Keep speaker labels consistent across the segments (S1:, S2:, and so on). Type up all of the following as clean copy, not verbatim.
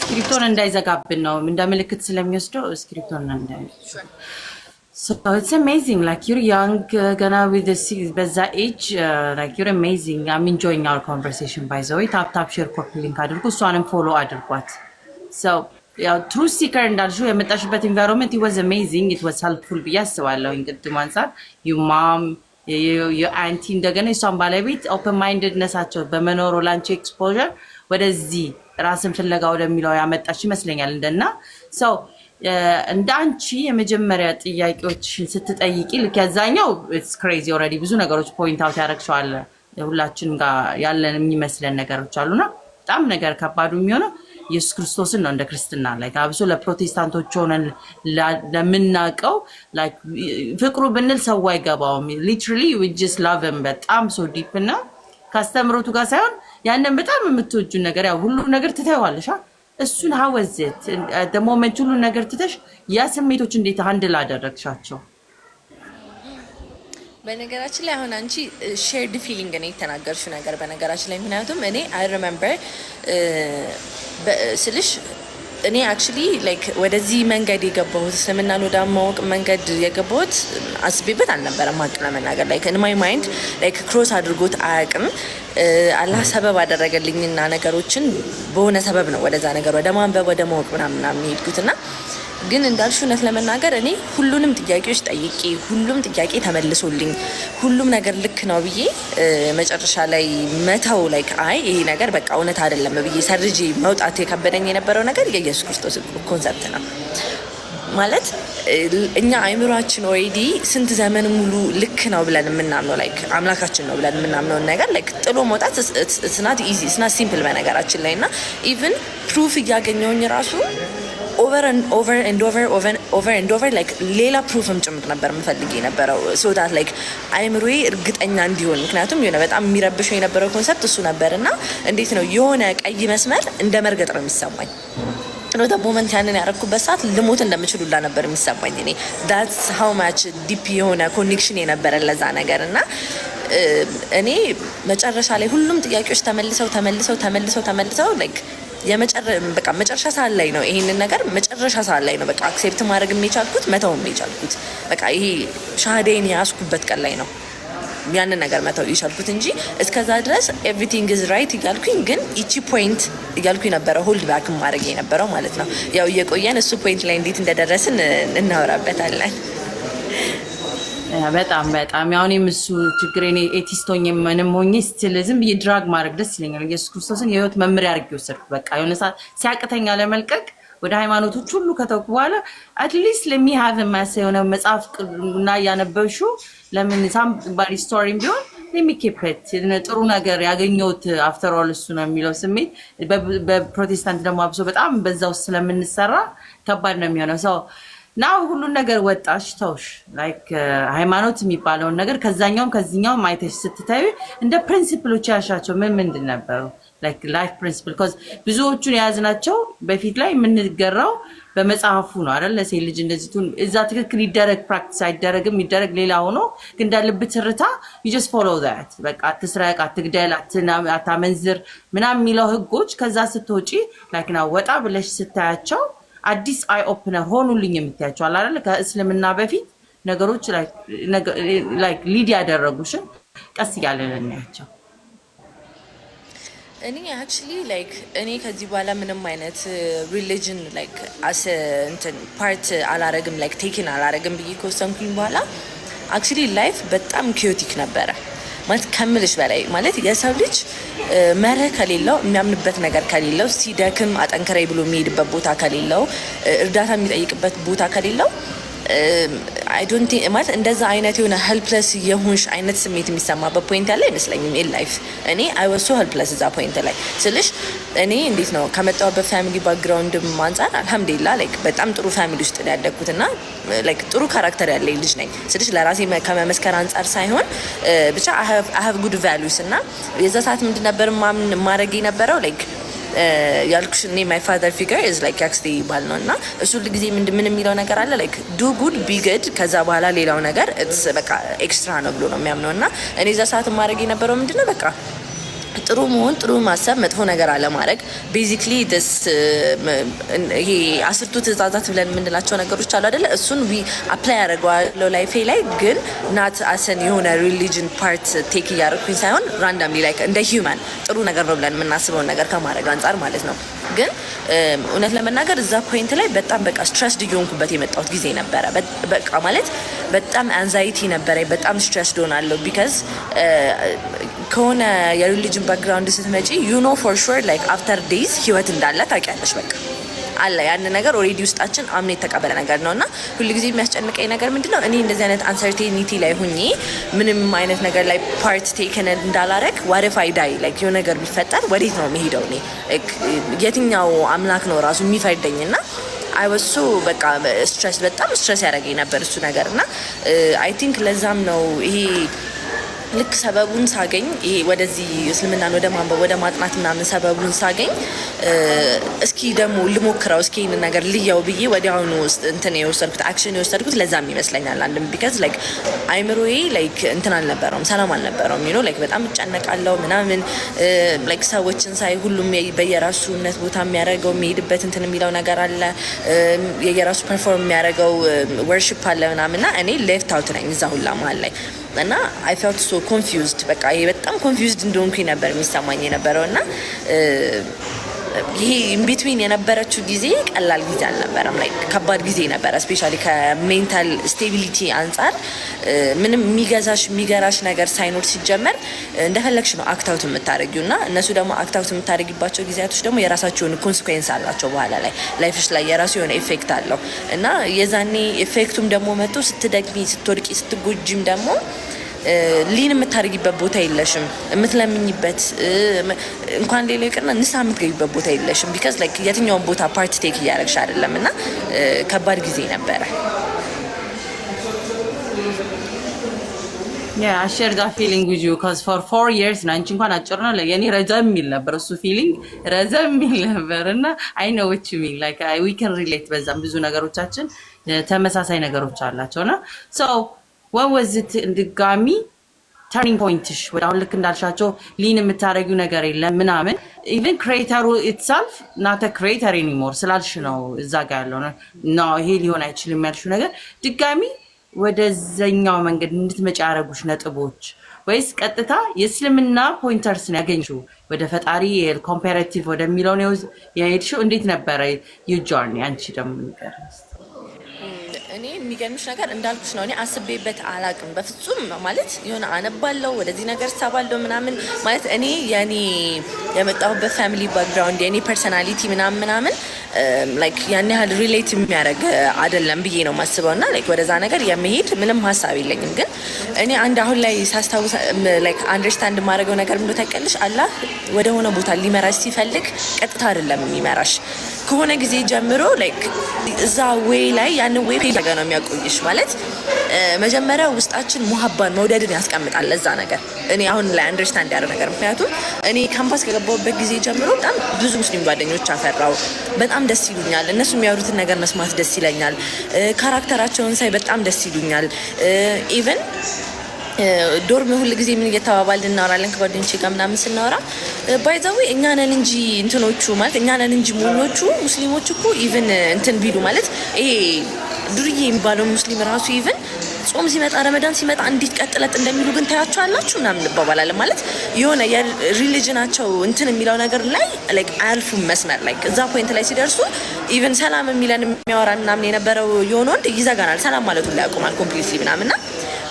S1: ስክሪፕቶን እንዳይዘጋብን ነው፣ እንደ ምልክት ስለሚወስደው ስክሪፕቶን እንዳይ። So it's amazing, like you're young, ገና with the በዛ age, like you're amazing. I'm enjoying our conversation, by the way. Tap tap, share, copy link አድርጉ፣ እሷንም follow አድርጓት። So ያው truth seeker እንዳልሽው የመጣሽበት environment was amazing, it was helpful ብዬ አስባለሁ። ቅድም አንጻር your mom, your auntie፣ እንደገና የሷን ባለቤት open mindedness ኣቸው በመኖሩ ላንቺ exposure ወደዚህ ራስን ፍለጋ ወደሚለው ያመጣሽ ይመስለኛል። እንደና so እንደ አንቺ የመጀመሪያ ጥያቄዎችሽን ስትጠይቂ ልክ ያዛኛው it's crazy already፣ ብዙ ነገሮች point out ያደረግሸዋል። ሁላችንም ጋር ያለን የሚመስለን ነገሮች አሉና በጣም ነገር ከባዱ የሚሆነው ኢየሱስ ክርስቶስን ነው። እንደ ክርስትና like አብሶ ለፕሮቴስታንቶች ሆነን ለምናውቀው like ፍቅሩ ብንል ሰው አይገባውም። Literally we just love him በጣም so deep እና ካስተምሮቱ ጋር ሳይሆን ያንን በጣም የምትወጁን ነገር ያው ሁሉ ነገር ትተዋለሽ። እሱን how was it the moment ሁሉ ነገር ትተሽ ያ ስሜቶች እንዴት handle አደረግሻቸው?
S2: በነገራችን ላይ አሁን አንቺ shared feeling ነው የተናገርሽው ነገር በነገራችን ላይ። ምክንያቱም እኔ I remember ስልሽ እኔ actually like ወደዚህ መንገድ የገባሁት፣ እስልምናን ወደ ማወቅ መንገድ የገባሁት አስቤበት አልነበረም። ሀቅ ለመናገር like in my mind like cross አድርጎት አያውቅም። አላህ ሰበብ አደረገልኝና ነገሮችን በሆነ ሰበብ ነው ወደዛ ነገር ወደ ማንበብ፣ ወደ ማወቅ ምናምን ምናምን የሄድኩት። እና ግን እንዳልሽው እውነት ለመናገር እኔ ሁሉንም ጥያቄዎች ጠይቄ፣ ሁሉም ጥያቄ ተመልሶልኝ፣ ሁሉም ነገር ልክ ነው ብዬ መጨረሻ ላይ መተው like አይ ይሄ ነገር በቃ እውነት አይደለም ብዬ ሰርጄ መውጣት የከበደኝ የነበረው ነገር የኢየሱስ ክርስቶስ concept ነው። ማለት እኛ አይምሯችን already ስንት ዘመን ሙሉ ልክ ነው ብለን የምናምነው፣ like አምላካችን ነው ብለን የምናምነውን ነገር like ጥሎ መውጣት it's not easy, it's not simple በነገራችን ላይ። እና even proof እያገኘውኝ ራሱ over and over and over over and over like ሌላ proof ም ጭምር ነበር የምፈልግ የነበረው so that like አይምሮዬ እርግጠኛ እንዲሆን። ምክንያቱም የሆነ በጣም የሚረብሸው የነበረው concept እሱ ነበር። እና እንዴት ነው፣ የሆነ ቀይ መስመር እንደ መርገጥ ነው የሚሰማኝ ነው። Moment ያንን ያደረኩበት ሰዓት ልሞት እንደምችል ሁላ ነበር የሚሰማኝ እኔ። That's how much deep የሆነ connection የነበረ ለዛ ነገር። እና እኔ መጨረሻ ላይ ሁሉም ጥያቄዎች ተመልሰው ተመልሰው ተመልሰው ተመልሰው like በቃ መጨረሻ ሰዓት ላይ ነው፣ ይሄንን ነገር መጨረሻ ሰዓት ላይ ነው በቃ accept ማድረግ የቻልኩት፣ መተው የቻልኩት። በቃ ይሄ ሻሃዴን የያዝኩበት ቀን ላይ ነው ያንን ነገር መተው የቻልኩት እንጂ እስከዛ ድረስ everything is right እያልኩኝ ግን ይቺ point እያልኩኝ ነበረ hold back ማድረግ የነበረው ማለት ነው። ያው እየቆየን እሱ point ላይ እንዴት እንደደረስን እናወራበታለን።
S1: በጣም በጣም ያው እኔም እሱ ችግር እኔ atheist ሆኜ ምንም ሆኜ still ዝም ብዬ drag ማድረግ ደስ ይለኛል። ኢየሱስ ክርስቶስን የህይወት መመሪያ አድርጌ ወሰድኩ። በቃ የሆነ ሰዓት ሲያቅተኛ ለመልቀቅ ወደ ሃይማኖቶች ሁሉ ከተውኩ በኋላ at least let me have ማሰ የሆነ መጽሐፍ እና እያነበብሽው ለምን somebody story ም ቢሆን let me keep it፣ ጥሩ ነገር ያገኘሁት after all እሱ ነው የሚለው ስሜት በፕሮቴስታንት ደግሞ አብሶ በጣም በዛ ውስጥ ስለምንሰራ ከባድ ነው የሚሆነው። So now ሁሉን ነገር ወጣሽ ተውሽ፣ like ሃይማኖት የሚባለውን ነገር ከዛኛውም ከዚኛውም አይተሽ ስትታዩ እንደ principle ኦች ያሻቸው ምን ምንድን ነበሩ? Like life principle፣ 'cause ብዙዎቹን የያዝናቸው በፊት ላይ የምንገራው በመጽሐፉ ነው አይደል? ለሴት ልጅ እንደዚህ ትሁን፣ እዛ ትክክል ይደረግ practice አይደረግም ይደረግ ሌላ ሆኖ ግን እንዳልብ ትርታ you just follow that። በቃ አትስረቅ፣ አትግደል፣ አታመንዝር ምናምን የሚለው ህጎች ከዛ ስትወጪ like now ወጣ ብለሽ ስታያቸው አዲስ eye opener ሆኑልኝ የምትያቸው አለ አይደል? ከእስልምና በፊት ነገሮች like lead ያደረጉሽን ቀስ እያለን እናያቸው።
S2: እኔ actually like እኔ ከዚህ በኋላ ምንም አይነት religion like as እንትን part አላረግም፣ like take in አላረግም ብዬ ከወሰንኩኝ በኋላ actually life በጣም chaotic ነበረ። ማለት ከምልሽ በላይ። ማለት የሰው ልጅ መርህ ከሌለው፣ የሚያምንበት ነገር ከሌለው፣ ሲደክም አጠንክረኝ ብሎ የሚሄድበት ቦታ ከሌለው፣ እርዳታ የሚጠይቅበት ቦታ ከሌለው I don't think ማለት እንደዛ አይነት የሆነ helpless የሆንሽ አይነት ስሜት የሚሰማበት point ያለ አይመስለኝም in life። እኔ I was so helpless እዛ point ላይ ስልሽ እኔ እንዴት ነው፣ ከመጣሁበት family background ም አንጻር አልሐምዱሊላ like በጣም ጥሩ family ውስጥ ነው ያደግኩት እና like ጥሩ character ያለኝ ልጅ ነኝ ስልሽ ለራሴ ከመመስከር አንጻር ሳይሆን ብቻ I have good values። እና የዛ ሰዓት ምንድን ነበር ማምን ማድረግ የነበረው፣ like ያልኩሽ እኔ my father figure is like ያክስቴ ባል ነው። እና እሱ ሁል ጊዜ ምንድን ምን የሚለው ነገር አለ፣ like do good, be good፣ ከዛ በኋላ ሌላው ነገር it's በቃ extra ነው ብሎ ነው የሚያምነው። እና እኔ እዛ ሰዓት ማድረግ የነበረው ምንድነው፣ በቃ ጥሩ መሆን፣ ጥሩ ማሰብ፣ መጥፎ ነገር አለማድረግ፣ basically this ይሄ አስርቱ ትእዛዛት ብለን የምንላቸው ነገሮች አሉ አይደለ? እሱን we apply ያደርገዋለሁ life ኤ ላይ፣ ግን not as an የሆነ religion part take እያደረግኩኝ ሳይሆን randomly like እንደ human ጥሩ ነገር ነው ብለን የምናስበውን ነገር ከማድረግ አንጻር ማለት ነው። ግን እውነት ለመናገር እዛ point ላይ በጣም በቃ stressed እየሆንኩበት የመጣሁት ጊዜ ነበረ። በቃ ማለት በጣም anxiety ነበረ። በጣም stressed ሆናለሁ because ከሆነ የ religion background ስትመጪ you know for sure like after death ህይወት እንዳለ ታውቂያለሽ። በቃ አለ፣ ያን ነገር already ውስጣችን አምኖ የተቀበለ ነገር ነው። እና ሁልጊዜ የሚያስጨንቀኝ ነገር ምንድነው? እኔ እንደዚህ አይነት uncertainty ላይ ሁኜ ምንም አይነት ነገር ላይ part taken እንዳላረግ፣ what if I die፣ like የሆነ ነገር ቢፈጠር ወዴት ነው የምሄደው? እኔ የትኛው አምላክ ነው ራሱ የሚፈርደኝ? እና I was so በቃ stress፣ በጣም stress ያደረገኝ ነበር እሱ ነገር። እና I think ለዛም ነው ይሄ ልክ ሰበቡን ሳገኝ፣ ይሄ ወደዚህ እስልምናን ወደ ማንበብ፣ ወደ ማጥናት ምናምን ሰበቡን ሳገኝ፣ እስኪ ደግሞ ልሞክረው፣ እስኪ ይህንን ነገር ልየው ብዬ ወዲያውኑ እንትን የወሰድኩት፣ action የወሰድኩት ለዛም ይመስለኛል። አንድም because like አይምሮዬ like እንትን አልነበረውም፣ ሰላም አልነበረውም። Like በጣም እጨነቃለሁ ምናምን። Like ሰዎችን ሳይ ሁሉም በየራሱ እምነት ቦታ የሚያደርገው፣ የሚሄድበት እንትን የሚለው ነገር አለ፣ የየራሱ perform የሚያደርገው worship አለ ምናምን፣ እና እኔ left out ነኝ እዛ ሁላ መሀል ላይ። እና I felt so confused። በቃ ይሄ በጣም confused እንደሆንኩኝ ነበር የሚሰማኝ የነበረው። እና ይሄ in between የነበረችው ጊዜ ቀላል ጊዜ አልነበረም። Like ከባድ ጊዜ ነበረ። Especially ከ mental stability አንጻር ምንም የሚገዛሽ የሚገራሽ ነገር ሳይኖር ሲጀመር እንደፈለግሽ ነው act out የምታደርጊው። እና እነሱ ደግሞ act out የምታደርጊባቸው ጊዜያቶች ደግሞ የራሳቸውን consequence አላቸው። በኋላ ላይ life ሽ ላይ የራሱ የሆነ effect አለው። እና የዛኔ effect ኡም ደግሞ መጥቶ ስትደግሚ፣ ስትወድቂ፣ ስትጎጂም ደግሞ lean የምታደርጊበት ቦታ የለሽም። የምትለምኝበት እንኳን ሌላው ይቅርና ንስሐ የምትገቢበት ቦታ የለሽም። Because like የትኛውን ቦታ part take እያደረግሽ አይደለም። እና ከባድ ጊዜ ነበረ።
S1: Yeah, I share that feeling with you because for 4 years ነው። አንቺ እንኳን አጭር ነው፣ የኔ ረዘም የሚል ነበር። እሱ feeling ረዘም የሚል ነበር። እና I know what you mean, like we can relate። በዛም ብዙ ነገሮቻችን ተመሳሳይ ነገሮች አላቸው። እና so what was it ድጋሚ turning point ሽ ወደ አሁን ልክ እንዳልሻቸው lean የምታደርጊው ነገር የለም ምናምን፣ even creator ኡ itself not a creator anymore ስላልሽ ነው፣ እዛ ጋ ያለው ነው ይሄ ሊሆን አይችልም ያልሽው ነገር፣ ድጋሚ ወደዛኛው መንገድ እንድትመጪ ያደረጉሽ ነጥቦች ወይስ ቀጥታ የእስልምና pointers ነው ያገኘሽው፣ ወደ ፈጣሪ comparative ወደሚለው ነው የሄድሽው? እንዴት ነበረ your journey? አንቺ ደግሞ ንገሪኝ እስኪ።
S2: እኔ የሚገርምሽ ነገር እንዳልኩሽ ነው። እኔ አስቤበት አላቅም በፍጹም። ማለት የሆነ አነባለው፣ ወደዚህ ነገር ሳባለው ምናምን፣ ማለት እኔ የኔ የመጣሁበት family background፣ የኔ personality ምናምን ምናምን like ያን ያህል relate የሚያደርግ አይደለም ብዬ ነው የማስበው። እና like ወደዛ ነገር የመሄድ ምንም ሀሳብ የለኝም። ግን እኔ አንድ አሁን ላይ ሳስታውስ like understand የማደርገው ነገር ምንድን ነው ታውቂያለሽ? አላህ ወደ ሆነ ቦታ ሊመራሽ ሲፈልግ ቀጥታ አይደለም የሚመራሽ። ከሆነ ጊዜ ጀምሮ like እዛ way ላይ ያንን way ነው የሚያቆይሽ። ማለት መጀመሪያ ውስጣችን ሙሀባን፣ መውደድን ያስቀምጣል ለዛ ነገር። እኔ አሁን ላይ understand ያደረኩት ነገር፣ ምክንያቱም እኔ ካምፓስ ከገባሁበት ጊዜ ጀምሮ በጣም ብዙ ሙስሊም ጓደኞች አፈራው። በጣም ደስ ይሉኛል። እነሱ የሚያወሩትን ነገር መስማት ደስ ይለኛል። Character ኣቸውን ሳይ በጣም ደስ ይሉኛል። Even dorm ሁል ጊዜ ምን እየተባባልን እናወራለን ከጓደኞቼ ጋር ምናምን ስናወራ፣ by the way እኛ ነን እንጂ እንትኖቹ፣ ማለት እኛ ነን እንጂ ሞኞቹ፣ ሙስሊሞች እኮ even እንትን ቢሉ፣ ማለት ይሄ ዱርዬ የሚባለው ሙስሊም ራሱ even ጾም ሲመጣ፣ ረመዳን ሲመጣ እንዴት ቀጥለጥ እንደሚሉ ግን ታያቸዋላችሁ ምናምን እንባባላለን። ማለት የሆነ የ religion ኣቸው እንትን የሚለው ነገር ላይ like አያልፉም መስመር። Like እዛ point ላይ ሲደርሱ even ሰላም የሚለን፣ የሚያወራ ምናምን የነበረው የሆነ ወንድ ይዘጋናል፣ ሰላም ማለቱን ላይ ያቆማል completely ምናምን። እና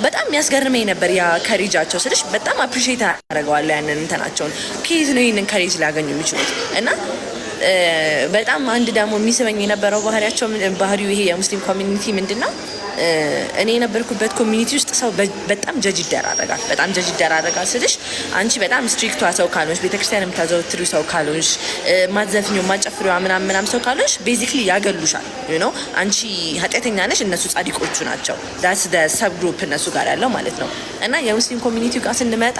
S2: በጣም የሚያስገርመኝ ነበር ያ courage ኣቸው ስልሽ፣ በጣም appreciate አደርገዋለሁ ያንን እንትናቸውን። ከየት ነው ይህንን courage ሊያገኙ የሚችሉት? እና በጣም አንድ ደግሞ የሚስበኝ የነበረው ባህሪያቸው፣ ባህሪው ይሄ የሙስሊም community ምንድን ነው? እኔ የነበርኩበት community ውስጥ ሰው በጣም judge ይደራረጋል። በጣም judge ይደራረጋል ስልሽ አንቺ በጣም strict ቷ ሰው ካልሆንሽ፣ ቤተክርስቲያን የምታዘወትሪው ሰው ካልሆንሽ፣ ማትዘፍኚው፣ ማትጨፍሪዋ ምናምን ምናምን ሰው ካልሆንሽ basically ያገሉሻል። አንቺ ኃጢአተኛ ነሽ፣ እነሱ ጻዲቆቹ ናቸው። That's the sub group እነሱ ጋር ያለው ማለት ነው። እና የሙስሊም community ጋር ስንመጣ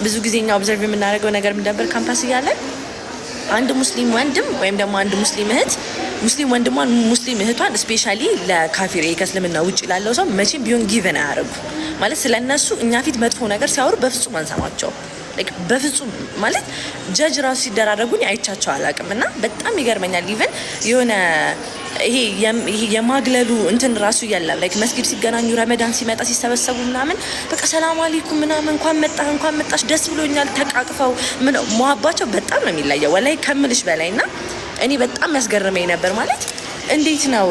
S2: ብዙ ጊዜ እኛ observe የምናደርገው ነገር ምን ነበር? ካምፓስ እያለን አንድ ሙስሊም ወንድም ወይም ደግሞ አንድ ሙስሊም እህት ሙስሊም ወንድሟን፣ ሙስሊም እህቷን especially ለካፊር፣ ከእስልምና ውጭ ላለው ሰው መቼም ቢሆን give in አያደርጉ። ማለት ስለ እነሱ እኛ ፊት መጥፎ ነገር ሲያወሩ በፍጹም አንሰማቸውም። Like በፍጹም ማለት judge ራሱ ሲደራረጉኝ አይቻቸው አላውቅም። እና በጣም ይገርመኛል። Even የሆነ ይሄ የማግለሉ እንትን ራሱ የለም። Like መስጊድ ሲገናኙ፣ ረመዳን ሲመጣ ሲሰበሰቡ ምናምን በቃ ሰላም አለይኩም ምናምን፣ እንኳን መጣህ፣ እንኳን መጣሽ፣ ደስ ብሎኛል፣ ተቃቅፈው ምን መዋባቸው በጣም ነው የሚለየው ወላሂ ከምልሽ በላይ። እና እኔ በጣም ያስገርመኝ ነበር፣ ማለት እንዴት ነው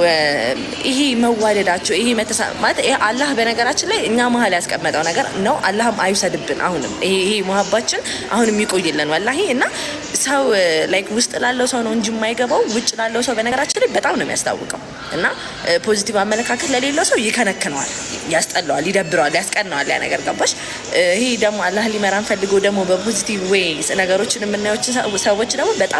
S2: ይሄ መዋደዳቸው፣ ይሄ መተሳ ማለት ይሄ አላህ በነገራችን ላይ እኛ መሀል ያስቀመጠው ነገር ነው። አላህም አይውሰድብን። አሁንም ይሄ መሀባችን አሁንም ይቆይልን ወላሂ። እና ሰው like ውስጥ ላለው ሰው ነው እንጂ የማይገባው፣ ውጭ ላለው ሰው በነገራችን ላይ በጣም ነው የሚያስታውቀው። እና positive አመለካከት ለሌለው ሰው ይከነክነዋል፣ ያስጠላዋል፣ ይደብረዋል፣ ያስቀናዋል ያ ነገር፣ ገባሽ? ይሄ ደግሞ አላህ ሊመራን ፈልጎ ደግሞ በ positive way ነገሮችን የምናየው ሰዎች ደግሞ በጣም